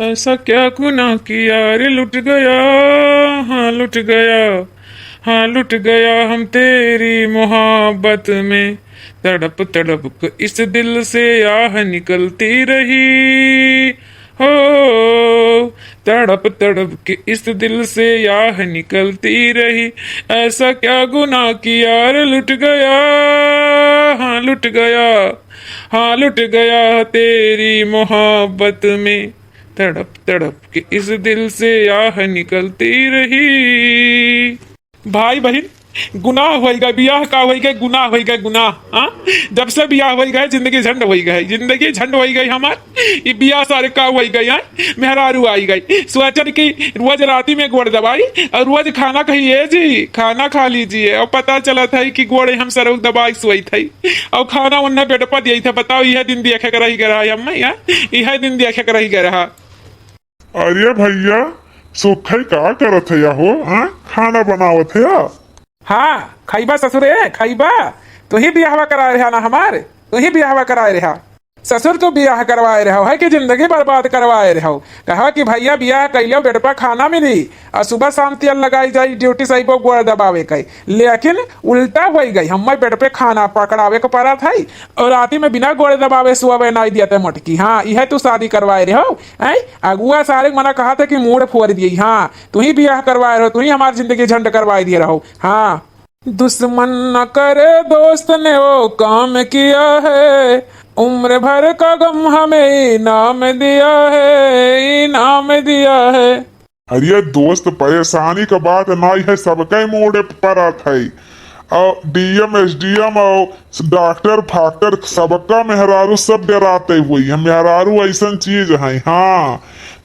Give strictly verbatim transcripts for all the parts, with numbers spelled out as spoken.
ऐसा क्या गुनाह किया रे लुट गया, हाँ लुट गया, हाँ लुट गया हम तेरी मोहब्बत में। तड़प तड़प के इस दिल से आह निकलती रही, हो, तड़प तड़प के इस दिल से आह निकलती रही। ऐसा क्या गुनाह किया रे लुट गया, हाँ लुट गया, हाँ लुट गया तेरी मोहब्बत में। तड़प तड़प के इस दिल से आह निकलती रही। भाई बहिन, गुनाह होइ गए, बियाह का होइ गए, गुनाह होइ गए, गुनाह। हाँ, जब से बियाह होइ गए, जिंदगी झंड होइ गए, जिंदगी झंड होइ गई हमार। ई बियाह सारे का होइ गए, हाँ? मेहरारू आई गई, सोचन कि रोज राती में गोड़ दबाई और रोज खाना कही, "ए जी, खाना खा लीजिए," और पता चलत है कि गोड़े हम सरऊ दबाई सोई थे और खाना उन्हें बेड पर दिए थे। बताओ, यह दिन देखे के रही गए रहा हम, हाँ? यह दिन देखे के रही गए रहा। अरे भैया, सुखई का करत है हो? हाँ, खाना बनावत है? हाँ, खइबा ससुरे, खइबा। तू ही बियाहवा कराए रहा ना हमार, तू ही बियाहवा कराए रहा। ससुर, तू बियाह करवाए रहो है कि जिंदगी बर्बाद करवाए रहो? कहा कि भैया, बियाह कैलो, बेटपा खाना मिली, और सुबह शाम तेल लगाई जाई, ड्यूटी से अइबो गोड़ दबावे के। लेकिन उल्टा होइ गई, हम्मे बेड पे खाना पकड़ावे के पड़त है और राती में बिना गोड़ दबावे सोवे नाई दिया ते मोटकी। हाँ, इहे तू शादी करवाए रहो, हैं? अगुआ सारे मना कहा था कि मूड़ फोड़ दिए। हाँ, तू ही बियाह करवाए रहो, तू ही हमार जिंदगी झंड करवाए दिए रहो। हाँ, दुश्मन न करे दोस्त ने वो काम किया है, उम्र भर का गम हमें इनाम दिया है, इनाम दिया है। अरे दोस्त, परेशानी का बात नाई है, सबके मूड़े परत है। और डीएम, एसडीएम और डॉक्टर फाक्टर सबका मेहरारू सब डराते हुए हैं। मेहरारू ऐसन चीज है, हाँ,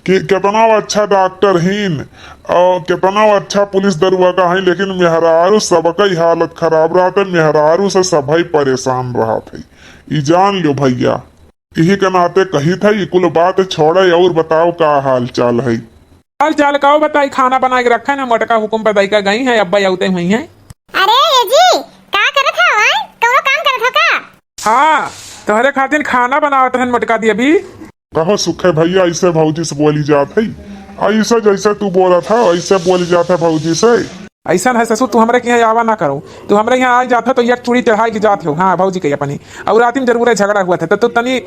कि कितना अच्छा डॉक्टर हीन और कितना अच्छा पुलिस दरुआ का है, लेकिन मेहरारू सबका ही हालत खराब रहत है। मेहरारू से सभई परेशान रहत है, ई जान लो भैया। इही के नाते कही था, ई कुल बात छोड़े और बताओ का हाल चाल है। हाल चाल काओ बताई, खाना बनाए के रखे ना, मोटका हुकुम पे दई का गई है, अब्बा अउते हुई हैं। अरे ए जी, का करत हो, आय? कउनो काम करत हो का? हाँ, तोहरे खातिर खाना बनावत रहन मोटका दी अभी। कहो सुखे भैया, ऐसे भौजी से बोली जात है? ऐसे जैसे तू बोलत है, ऐसे बोली जात है भौजी से। ऐसन है ससुर, तू हमरे के यहाँ आवा ना करो, तू हमरे यहाँ आ जात हो तो एक चूड़ी चढ़ाई के जात हो, हाँ भौजी के अपनी, और राती में जरूर है झगड़ा हुआ था, तो तू तनी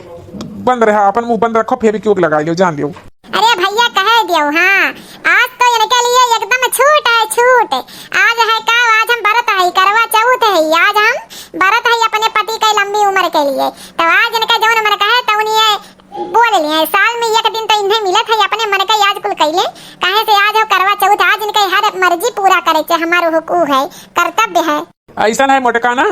बंद रहा, अपन मुंह बंद रखो, फेविक्विक लगा लियो, जान लियो। अरे भैया कह दियो, हाँ, आज तो इनके लिए एकदम छूट है, छूट। आज है का, आज हम बरत है, करवा चौथ है, आज हम बरत है अपने पति के लंबी उम्र के लिए। तो आज इनका जौन मन कहे तौन ये बोल लिए, साल में एक दिन तो इन्हें मिलत है, अपने मन के आज कुल कैले, काहे से आज हो करवा चौथ, आज इनके हर मर्जी पूरा करे के हमार हुकू है, कर्तव्य है। ऐसन है मोटका ना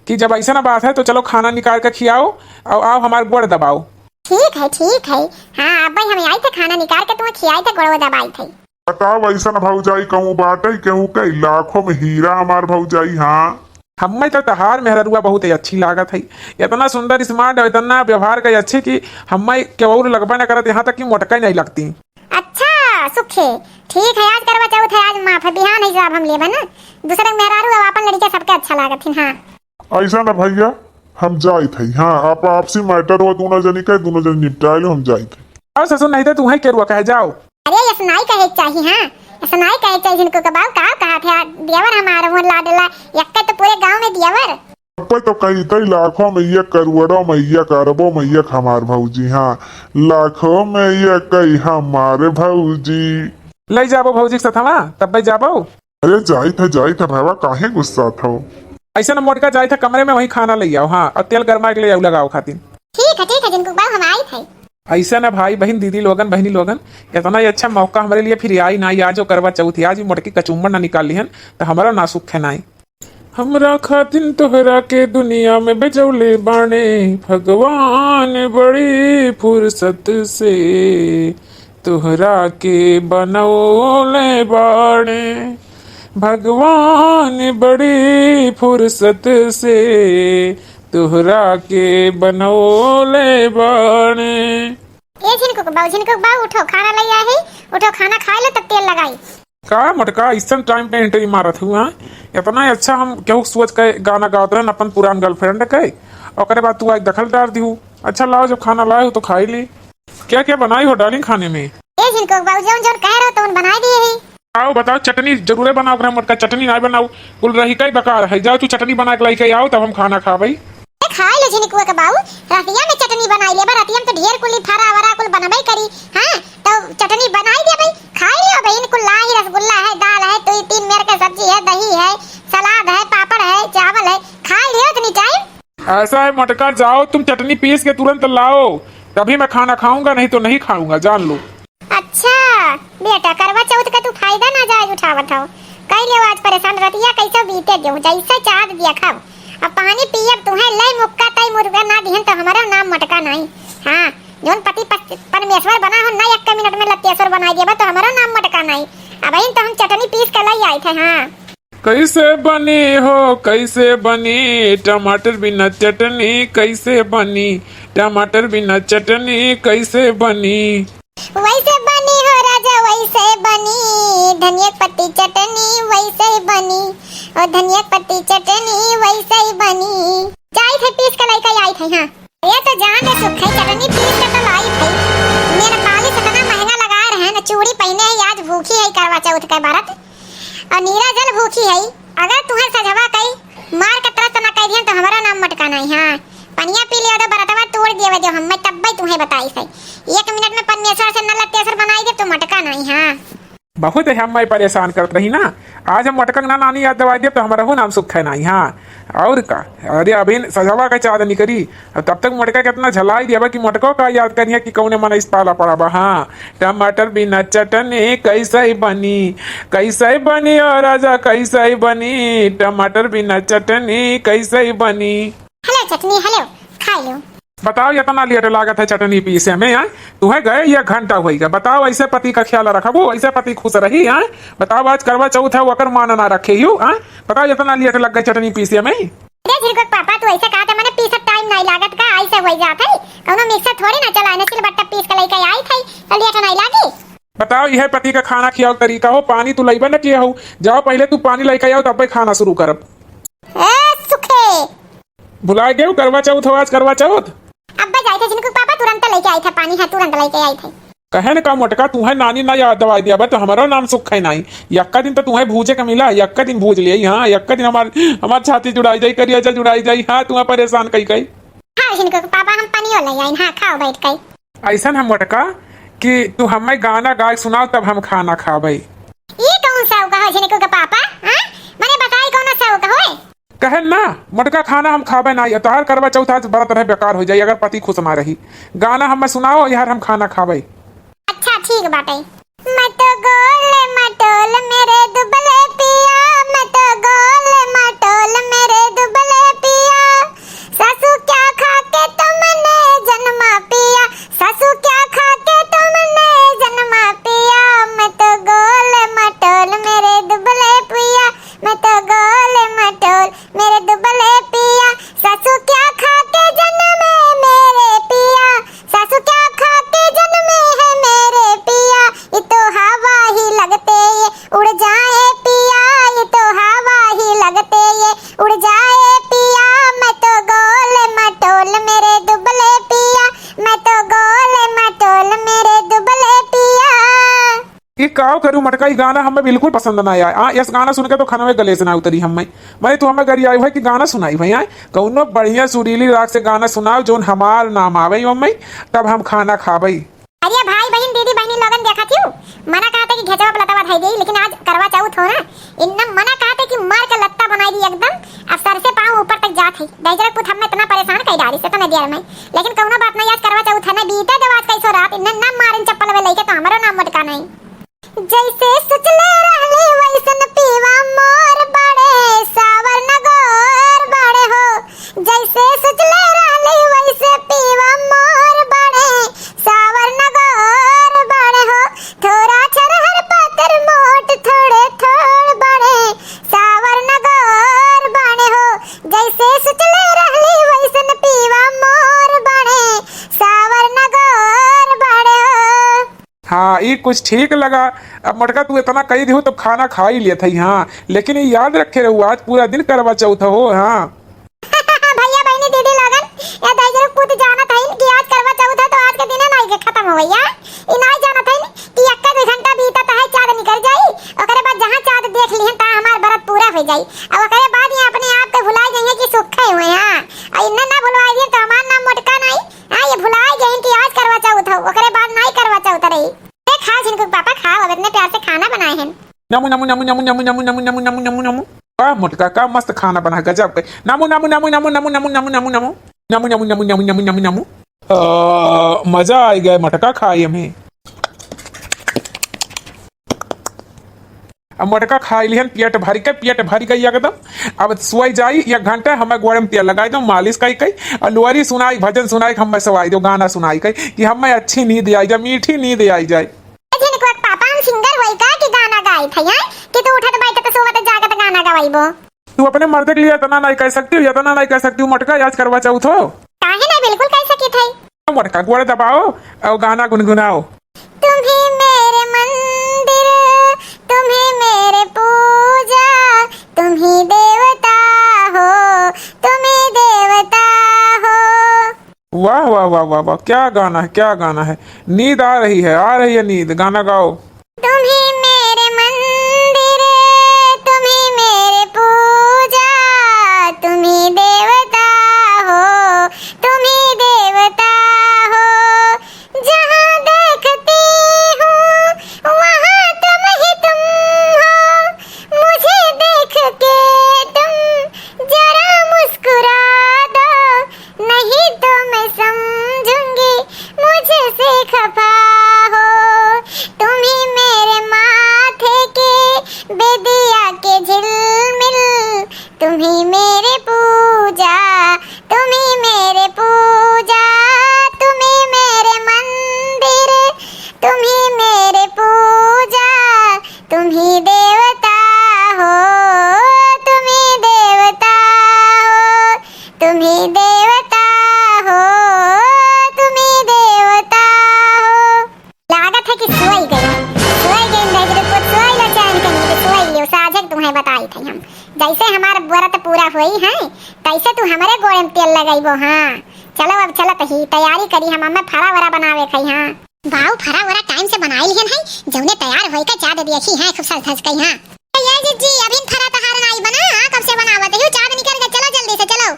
कि जब ऐसन बात है तो चलो खाना निकाल के खियाओ और आओ हमार गोड़ दबाओ। ठीक है, ठीक है। हाँ, अब भाई हम आई थे खाना निकाल के तुम्हें खियाई थे, गोड़वा दबाई थे। बताओ ऐसन भौजाई कहूँ बाटे, केहू के लाखों में हीरा हमार भौजाई। हाँ, हम्मे तो तहार मेहररुआ बहुत ही अच्छी लागत है, इतना सुंदर स्मार्ट और इतना व्यवहार का अच्छी कि हम्मे केहू लगबे न करत, यहाँ तक कि मोटका नहीं लगती। अच्छा सुखे, ठीक है, आज करवा चौथ है, आज माफ है, बिहान है जब हम लेबे ना दूसरे के मेहरारू, अब अपन लड़िका सबके अच्छा लागत हिन। हाँ। ऐसा ना भैया, हम जाइत हई। हाँ, आप आपसी मैटर हो दोनों जनी के, दोनों जनी निपटाए लो, हम जाइत हई। और ससुर नहीं तो तू है केरुआ कहे जाओ। अरे ऐसा नहीं कहे के चाही, हाँ, ऐसा नहीं कहे के चाही जिनको के बाबू का कहा थे, देवर हमार हो लाडला, यक्के तो पूरे गांव में देवर। अब तो कही तई लाखों में एक, करोड़ों में एक, अरबों में एक हमार भौजी। हाँ, लाखों में एक कई हमारे भौजी। ले जाबो भौजी के सथवा, तब जाबो। अरे जाइत है, जाइत है भैया, काहे गुस्सात हो? ऐसे न मोटका जाइत है कमरे में, वहीं खाना ले आओ। हाँ, और तेल गरमा के ले आओ, लगाओ खातिर। ठीक है, ठीक है, जिनको बाबू हम आइत है। ऐसे ना भाई बहन, दीदी लोगन, बहनी लोगन, इतना ही अच्छा मौका हमारे लिए फिर आई ना, आज जो करवा चौथ है, आज ही मोटकी कचुम्बर ना निकाल लिहन, तो हमारा ना सुख है ना। हमरा खातिन तोहरा के दुनिया में भेजौले बाणे भगवान, बड़ी फुर्सत से तोहरा के बनौले बाणे भगवान, बड़ी फुर्सत से तोहरा के बनौले बाणे। ए झिनकुक बाऊ, झिनकुक बाऊ, उठो, खाना ले आए ही, उठो, खाना खाए लो, तब तेल लगाई। का मोटका, इसन टाइम पे एंट्री मारत हुआ? इतना अच्छा हम केहू सोच के गाना गावत रहन अपन पुरान गर्लफ्रेंड के, ओकरे बाद तू आज दखल डार दिहू। अच्छा लाओ, जब खाना लाए हो तो खाई ली। क्या क्या बनाई हो डार्लिंग खाने में? झिनकू के बाबू जौन जौन कहे रहो तौन बनाए दिए ही। आओ बताओ, चटनी जरूरे बनाओ, ओकरा मोटका चटनी ना बनाओ, कुल रही कई बेकार है। जाओ तू चटनी बना के लेके आओ, तब हम खाना खाबई। ए, खाई ले झिनकुआ के बाऊ, रतिया में चटनी बनाई लेबा, रतिया में तो ढेर कुली फरा वरा कुल बनबे करी। हाँ, तो चटनी बनाई दे भाई, खाई लियो बहिन, कुल लाही रसगुल्ला है, दाल है, दो तीन मेर के सब्जी है, दही है, सलाद है, पापड़ है, चावल है, खाई लियो इतनी टाइम। ऐसा है मोटका, जाओ तुम चटनी पीस के तुरंत लाओ, तभी मैं खाना खाऊंगा, नहीं तो नहीं खाऊंगा, जान लो। अच्छा बेटा, करवा चौथ का तू फायदा ना जायज उठावत हो। कई लेव आज परेशान, रतिया कैसे बीते देऊ, जैसे चाँद देखब। अब पानी पियब तुहे, ले मुक्का तई मुर्गा ना दिहन तो हमारा नाम मोटका नहीं। हाँ, जौन पति पस-, परमेश्वर बना हो ना, एक मिनट में लत्तेश्वर बनाई देबा तो हमारा नाम मोटका नहीं। अब इन तो हम चटनी पीस के लाई आई थे। हाँ। कैसे बनी हो, कैसे बनी, टमाटर बिना चटनी कैसे बनी, टमाटर बिना चटनी कैसे बनी। वैसे बनी हो राजा, वैसे बनी, धनिया पत्ती चटनी वैसे ही बनी, और धनिया पत्ती चटनी वैसे ही बनी। जाई थे पीस के लइका आई थे। हाँ, ये तो जान दे सुख है, चटनी पीस के तो लाई थे। मेरे पालिश इतना महंगा लगा रहे हैं ना, चूड़ी पहने है, आज भूखी है करवा चौथ के बरत, और नीरा जल भूखी है। अगर तुहे सजवा कई मार के तरस ना कह दिहन तो हमारा नाम मोटका नहीं। हाँ, पनिया पी लियो तो बरतवा तोड़ दियो जो हमें तब्बे तुहे बताई से। एक मिनट में परमेश्वर से न लत्तेश्वर बनाई दे तो मोटका नहीं। हाँ। बहुत है हमें परेशान करत रही ना, आज हम मोटका ना नानी याद दवाई दे तो हमारा हो नाम सुख है नहीं। हाँ, और का? अरे अभी सजवा के चाँद निकरी, अब तब तक मोटका कितना झलाई दिया बा कि मोटको का याद करिया कि कौने मन इस पाला पड़ा बा। हाँ, टमाटर बिना चटनी कैसे बनी, कैसे बनी ओ राजा, कैसे बनी, टमाटर बिना चटनी कैसे बनी। हेलो चटनी, हेलो, खा लो। बताओ, इतना लेट लागत है चटनी पीसे में, हैं? तुहे गए एक घंटा होइगा। बताओ, ऐसे पति का ख्याल रखबो, ऐसे पति खुश रही, हैं? बताओ, आज करवा चौथ है, ओकर मान ना रखे यू, हैं? बताओ, इतना लेट लग गए चटनी पीसे में। अरे झिनकुआ के पापा, तू ऐसे कहा था, मने पीसत टाइम नहीं लागत का, ऐसे हो जात है। कौनो मिक्सर थोड़ी ना चला, ना सिलबट्टा पीस के लेके आई थे, तो लेट नहीं लागी। बताओ, यह पति का खाना खियाओ तरीका हो, पानी तू लइबा न किया हो, जाओ पहले तू पानी लेके आओ, तब खाना शुरू करब। ए सुखे। भुला गए, करवा चौथ हो आज, करवा चौथ। अब्बे जाई थे झिनकू के पापा, तुरंत लेके आई थे पानी, हाँ, तुरंत लेके आई थे। कहे न का मोटका, तुहे नानी ना याद दवाई दिया बा, तो हमारो नाम सुख है नाई। यक्का दिन तो तुहे भूजे का मिला, यक्का दिन भूज लिया, हाँ, यक्का दिन हमार, हमार छाती जुड़ाई जाई, करिया जल जुड़ाई जाई, हाँ, तुहे परेशान कई कई। हाँ, झिनकू के पापा, हम पानी वाला आई, हाँ, खाओ बैठ के। ऐसन हम मोटका कि तू हमें गाना गाय सुनाओ, तब हम खाना खाबे। ये कौन सा होगा हो झिनकू के पापा, हाँ? मने बताई कौन सा होगा होए? कहे ना, मोटका खाना हम खाबे ना, ये तोहार करवा चौथ आज बरत रहे बेकार हो जाई, अगर पति खुश ना रही। गाना हमें सुनाओ यार, हम खाना खाबे। अच्छा, ठीक बाटे। मैं तो गोल मटोल मेरे दुबले पिया, मैं तो गोल मटोल मेरे दुबले पिया, सासू क्या खा के तुमने जन्मा पिया, सासू क्या खा के तुमने जन्मा पिया, मैं तो गोल मटोल मेरे दुबले पिया, मैं तो गोल मटोल मेरे दुबले पिया, सासू क्या खा के जन्मे मेरे पिया, सासू क्या खा के जन्मे है मेरे पिया, ये तो हवा ही लगते ये उड़ जाए पिया, ये तो हवा ही लगते ये उड़ जाए पिया, मैं तो गोल मटोल मेरे दुबले पिया, मैं तो गोल मटोल मेरे दुबले पिया। ई काव करू मोटका, ई गाना हमें बिल्कुल पसंद ना आया। आ, इस गाना सुन के तो खनवे गले से ना उतरी हमें। मने तू हमें गरियाई है कि गाना सुनाई भाई, आए कौनो बढ़िया सुरीली राग से गाना सुनाओ, जौन हमार नाम आवे ओमे, तब हम खाना खाबे। अरे भाई बहिन, दीदी बहिनी लोगन देखा थियू, मना कहते कि घेचवा पे लतवा धई देई, लेकिन आज करवा चौथ हो ना, इन्ना मना कहते कि मार के लत्ता बनाई दी एकदम, अब सर से पाँव ऊपर तक जात है। दैजरक पुत हमें इतना परेशान कई डाली से तने देर में, लेकिन कौनो बात नहीं, आज करवा चौथ है ना, बीते दो आज कैसो रात, इन्ने ना मारिन चप्पल में लेके तो हमारो नाम मोटका नहीं। जैसे सोचले रहले वैसन पियवा मोर बाड़े, सावर न गोर बाड़े हो। जैसे सोचले रहले वैसे पियवा मोर बाड़े, सावर न गोर बाड़े हो। थोड़ा छरहर पातर मोट थोड़े थोड़ बाड़े, सावर न गोर बाड़े हो। जैसे सोचले रहले वैसन पियवा मोर बाड़े, सावर न गोर बाड़े हो। हाँ, ई कुछ ठीक लगा। अब मोटका तू इतना कही दिहू, तब खाना खा ही लिया था, हाँ, लेकिन ये याद रखे रहू, आज पूरा दिन करवा चौथ हो। हाँ। भैया, बहिनी, दीदी लोगन, ये दैजरू पूत जानत हइन कि आज करवा चौथ है, तो आज के दिने नाई के खत्म हो गया। ई नाई जानत हइन कि जाई। अब ओकरे बाद ये अपने आप के भुलाइ जाइहैं कि सुखे हुए हैं। आ इन्हें ना भुलवाई दिए तो हमार नाम मोटका नाहीं। हाँ, ये भुलाइ गए कि आज करवा चौथ हो, ओकरे बाद नाहीं करवा चौथ रही। ए, खाओ झिनकू के पापा, खाओ, अब इतने प्यार से खाना बनाए हैं। नमो, नमो, नमो। वाह मोटका, का मस्त खाना बना, गजब के। नमो, नमो, नमो। नमो, नमो, नमो। अ, मजा आइ गए मोटका खाए में। अब मोटका खाइ लिहन पेट भरि के, पेट भरि गई एकदम। अब सोइ जाई एक घंटा, हमें गोड़े में तेल लगाइ दो, मालिस कइ कइ, और लोरी सुनाई, भजन सुनाई, हमें सोवाइ दो, गाना सुनाइ कइ, कि हमें अच्छी नींद आइ जाए, मीठी नींद आइ जाए। ए झिनकुआ के पापा, हम सिंगर होई का कि गाना गाइत है, हैं? कि तू उठत बैठत सोवत जागत गाना गवाइबो? तू अपने मर्दे के लिए इतना नाहीं कइ सकती हो, इतना नाहीं कइ सकती हो मोटका, आज करवा चौथ हो। काहे नाहीं, बिल्कुल कइ सकित है। मोटका गोड़ दबाओ और गाना गुनगुनाओ। तुम्ही मेरे मंदिर, तुम्ही मेरे पूजा, तुम्ही देवता हो, तुम्ही देवता हो। वाह, वाह, वाह, वाह, वाह, क्या गाना है, क्या गाना है। नींद आ रही है, आ रही है नींद, गाना गाओ। तुम्ही मेरे मंदिर, तुम्ही मेरे पूजा, तुम्ही देवता हो, तुम्ही देवता हो। जहाँ देखती हूँ, वहाँ तुम ही तुम हो, मुझे देख के तुम जरा मुस्कुरा दो, नहीं तो मैं समझूंगी मुझसे खफा हो। तुम्ही मेरे माथे के बिंदिया के झिलमिल, तुम्ही मेरे पूजा, तुम्ही मेरे पूजा, तुम्ही मेरे मंदिर, तुम्ही मेरे पूजा, तुम्ही देवता हो, तुम्ही देवता हो, तुम्ही देवता हो, तुम्ही देवता हो। लागत है कि सोई गई, सोई गई रह गई, तो सोई लो चैन के नींद, सोई लियो, साझे के तुम्हें बताई थी हम। जैसे हमार व्रत पूरा होई है, तैसे तू हमरे गोड़े में तेल लगइबो। हाँ, चलो अब चलत ही, तैयारी करी हम, हमें फरा वरा बनावे खई। हाँ, बाऊ फरा वरा टाइम से बनाई लिहन है, जौने तैयार होई का चाँद देखी है, खूब सज धज कई। हाँ, ए जिज्जी, अभी फरा तहार नाई बना, हाँ, कब से बनावत है, चाँद निकल गए, चलो जल्दी से, चलो।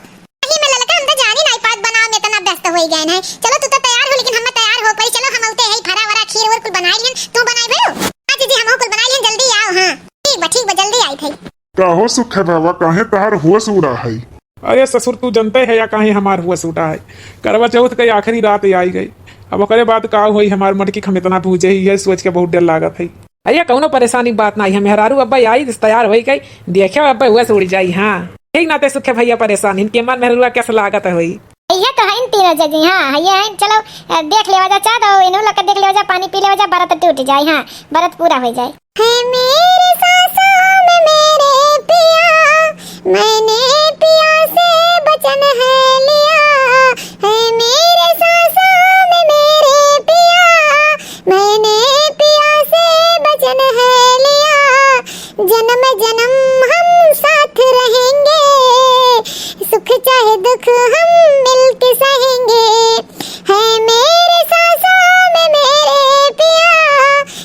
अही में ललका, हम तो जानी नाई पात बनाव में इतना व्यस्त होई गए हैं। चलो, तू तो तैयार हो, लेकिन हम तैयार हो पाई। चलो, हम औते है, फरा वरा, खीर ऊर कुल बनाई लिहन। तू बनाई भयो? हाँ जिज्जी, हम कुल बनाई लिहन, जल्दी आओ। हाँ, ठीक बा, ठीक बा, जल्दी आई थे। का हो सुखे बाबा, काहे तहार होश उड़ा है? अरे ससुर, तू जनते है या काहे हमार होश उड़ा है। करवा चौथ के आखिरी रात आई गई, अब ओकरे बाद का होई हमार मटकी, हम इतना बूझे ही है, सोच के बहुत डर लागत है। अरे कौनो परेशानी बात नाई है, मेहरारू अब्बा आई तैयार होई गई, देखे अब्बा होश उड़ जाई। हाँ, ठीक नाते सुखे भैया परेशान, इनके मन मेहरारू कैसे लागत है होई। ये तो है इन तीनों जजी। हाँ, ये है, चलो, अ, देख लेवा जा चाँद, और इन्हों लोग के देख लेवा जा, पानी पी लेवा जा, व्रत टूट जाए। हाँ, व्रत पूरा हो जाए। है मेरे सांसों में मेरे पिया, मैंने पिया से वचन है लिया। है मेरे सांसों में मेरे पिया, मैंने पिया से वचन है लिया। जन्म जन्म हम साथ रहेंगे, सुख चाहे दुख हम मिलके सहेंगे। है मेरे सांसों में मेरे पिया,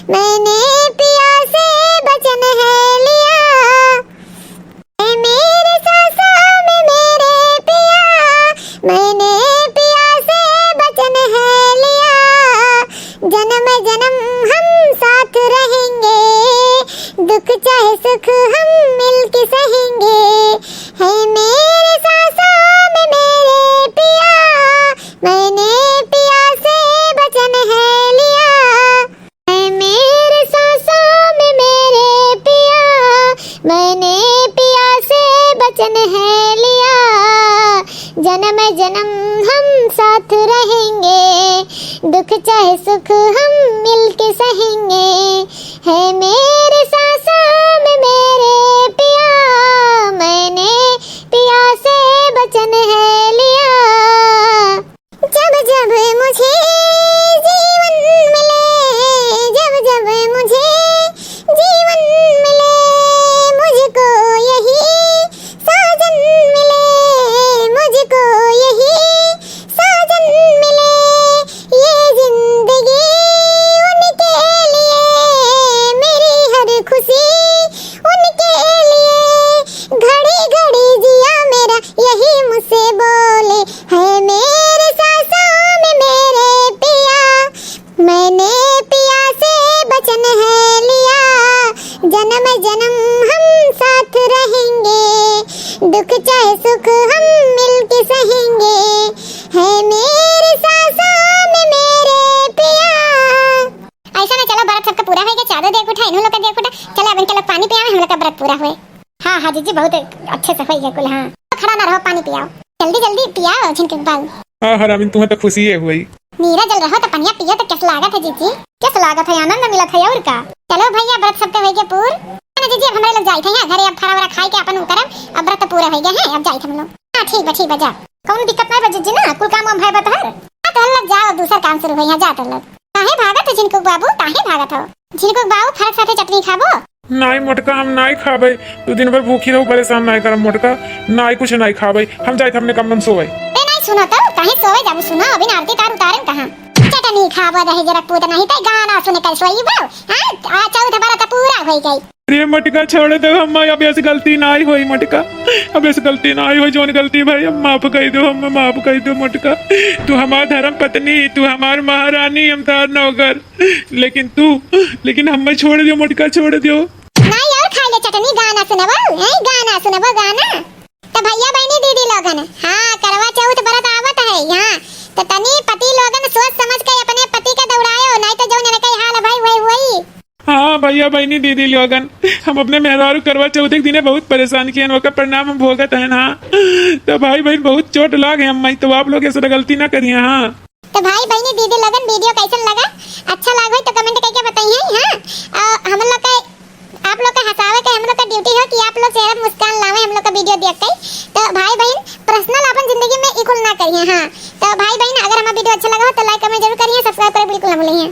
मैंने पिया से वचन है लिया। है मेरे सांसों में मेरे पिया, मैंने पिया से वचन है लिया। जन्म जन्म हम साथ रहेंगे, दुख चाहे सुख हम मिलके सहेंगे। है मेरे सांसों में मेरे पिया, मैंने पिया से वचन है लिया। है मेरे सांसों में मेरे पिया, मैंने पिया से वचन है लिया। जन्म जन्म हम साथ रहेंगे, दुख चाहे सुख हम मिलके सहेंगे। है मेरे सांसों में मेरे पिया, मैंने पिया से वचन है लिया। जब जब मुझे जीवन मिले, जब जब मुझे जीवन मिले, मुझको यही साजन मिले, मुझको यही साजन मिले। ये जिंदगी तो देख उठा, इन्हों लोग का देख उठा। चला, अब इनके लोग पानी पियावे, हम लोग का व्रत पूरा होए। हाँ, हाँ, जीजी, बहुत अच्छे से होई गए कुल, हाँ। खड़ा ना रहो, पानी पियाओ। जल्दी, जल्दी पियाओ, झिनकुक बाऊ। हाँ, हरामिन, तुम्हें तो खुशी है हुई। नीरा जल रहो तो पनिया पियो तो कैसे लागत है, जीजी? कैसे लागत है? आनंद मिलत है, और का? चलो भैया, व्रत सबके होई गए पूर। ना, जीजी, अब हमरे लोग जाइत है यहाँ घरे, अब फरा वरा खाई के अपन उतरब, अब व्रत तो पूरा होई गए हैं, अब जाइत हम लोग। हाँ, ठीक बा, ठीक बा, जा। कौन दिक्कत नहीं बा, जीजी, ना, कुल काम वाम भय बतहर। हाँ, तो लोग जाओ, अब दूसर काम शुरू होई, यहाँ जा तो लोग। काहे भागत हो झिनकुक बाबू, काहे भागत हो? झिनकुक बाबू, फरक साथे चटनी खाबो? नाई मोटका, हम नाई खाबे। तू दिन भर भूखी रहू, परेशान नाई करब मोटका। नाई कुछ नाई खाबे, हम जाइत अपने कमरा में सोवे। ए, नाई, सुनो तो, काहे सोवे जाबू? सुनो, अभी आरती तार उतारे कहाँ? चटनी खाबो, दही जरा पूत नहीं, ते गाना सुने कर सोई बो। हाँ, आ चौथ बरत पूरा होई गई। अरे मोटका, छोड़ दो हम, अब ऐसी गलती नाई होई मोटका, अब ऐसी गलती नाई होई, जौन गलती भाई हम माफ कर दो, हम माफ कर दो मोटका। तू हमार धर्म पत्नी, तू हमार महारानी, हम तार नौकर। लेकिन तू, लेकिन हमें छोड़ दियो मोटका, छोड़ दियो। नाई और खाई ले चटनी, गाना सुनबो, हैं, गाना सुनबो, गाना। तो भैया बहनी दीदी लोगन, हाँ, करवा चौथ बरत आवत है, हाँ, तो तनी पति लोगन सोच समझ के अपने पति का दौड़ायो, नाई तो जौन इनके हाल भाई वही वही। हाँ भैया बहनी दीदी लोगन, हम अपने मेहरारू करवा चौथ के दिने बहुत परेशान किए, ओकर परिणाम हम भोगत है ना। तो भाई बहन बहुत चोट लाग है हम, तो आप लोग ऐसा गलती ना करिए, हाँ। तो भाई बहनी दीदी लोगन, video कैसन लगा? अच्छा लाग होई तो comment करके बताइए, हाँ। और हम लोग का, आप लोग का हंसावे के हम लोग का duty हो कि आप लोग चेहरा पे मुस्कान लावे हम लोग का video देख के। तो भाई बहन personal अपन जिंदगी में ई कुल ना करिए, हाँ। तो भाई बहन अगर हमारा video अच्छा लगा हो तो like comment जरूर करिए, subscribe करें बिल्कुल ना भूलिए।